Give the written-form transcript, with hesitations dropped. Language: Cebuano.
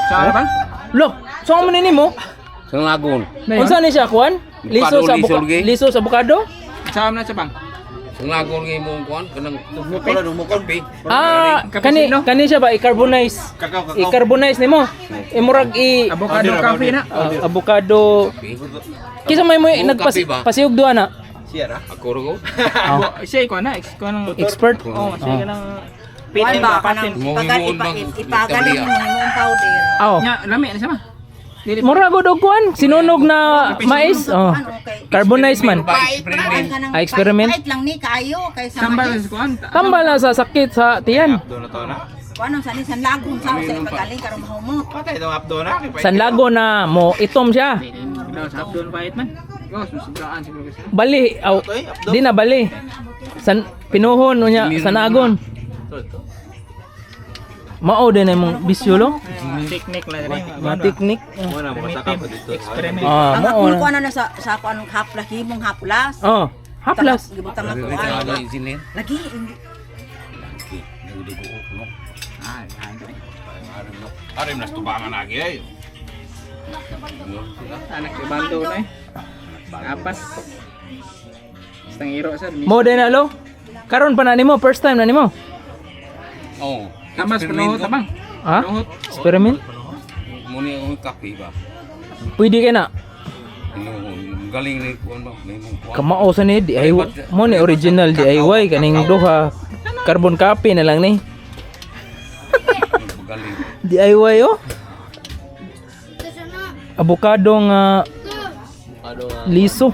Sa ba? Lo, so man nimo? Sang lagon. Unsa ni siya kuan? Liso sa Liso, lagi. liso sa abukado? Sa na sa bang? Sang lagon ngay mong kuan kanang Wala dumukon. kape. Ah, kani kani siya ba i-carbonize? Kakao, kakao. I-carbonize nimo. Imurag i Avocado coffee na. Ah, avocado. Kisa may mo Buong nagpas kape ba? pasiyog duha na. Siya ra. Ako ro ko. Ah. Siya ko na, ex ko nang Expert. Oh, siya ka nang Kuan patent ba ba kanang patent. Mo pagal himuon ipa bang ipagaling mo imong powder. Aw. Nya, lami na siya ba? Dili Mura gud og kuan, sinunog na mais. Oh. Ano kay Carbonize man. Ba experiment. kanang Ah, experiment? Pait lang ni kaayo kaysa Sambal mais. sa kuan. Tambal na sa sakit sa tiyan. Updo na to na. Kuan ang sani san lagon sa ipagaling karon mahumot. Patay itong updo na. San lago na mo itom siya. Daw sa abdon pait man. Go, susubraan siguro kasi. Bali, aw, di na bali. San pinuhon unya san agon. Mao din na imong bisyo lo. Technique lang rin. Mga teknik. Muna mo kasaka pa dito. Experiment. Ah, Ang mao ako na. kuan na sa ako anong hapla himong haplas. Oh, haplas. Gibutang ako. Dili sa ano isinir. Lagi Lagi. Nagdugo no. Ah, Arim nas tubangan lagi ay. Anak si Bando na eh. Apas. Basta iro sa. Mo din na lo. Karon pa na nimo, first time na nimo. Oh. Tamas experiment panuhot ko. tabang. Ha? Panuhot. Experiment? Muni akong kape ba. Pwede kay na. Ano, galing ni kuan ba? May mong kuan. Kamao sa ni DIY. Mo ni original DIY kaning duha. Carbon copy na lang ni. Galing. DIY oh. Abukado nga liso.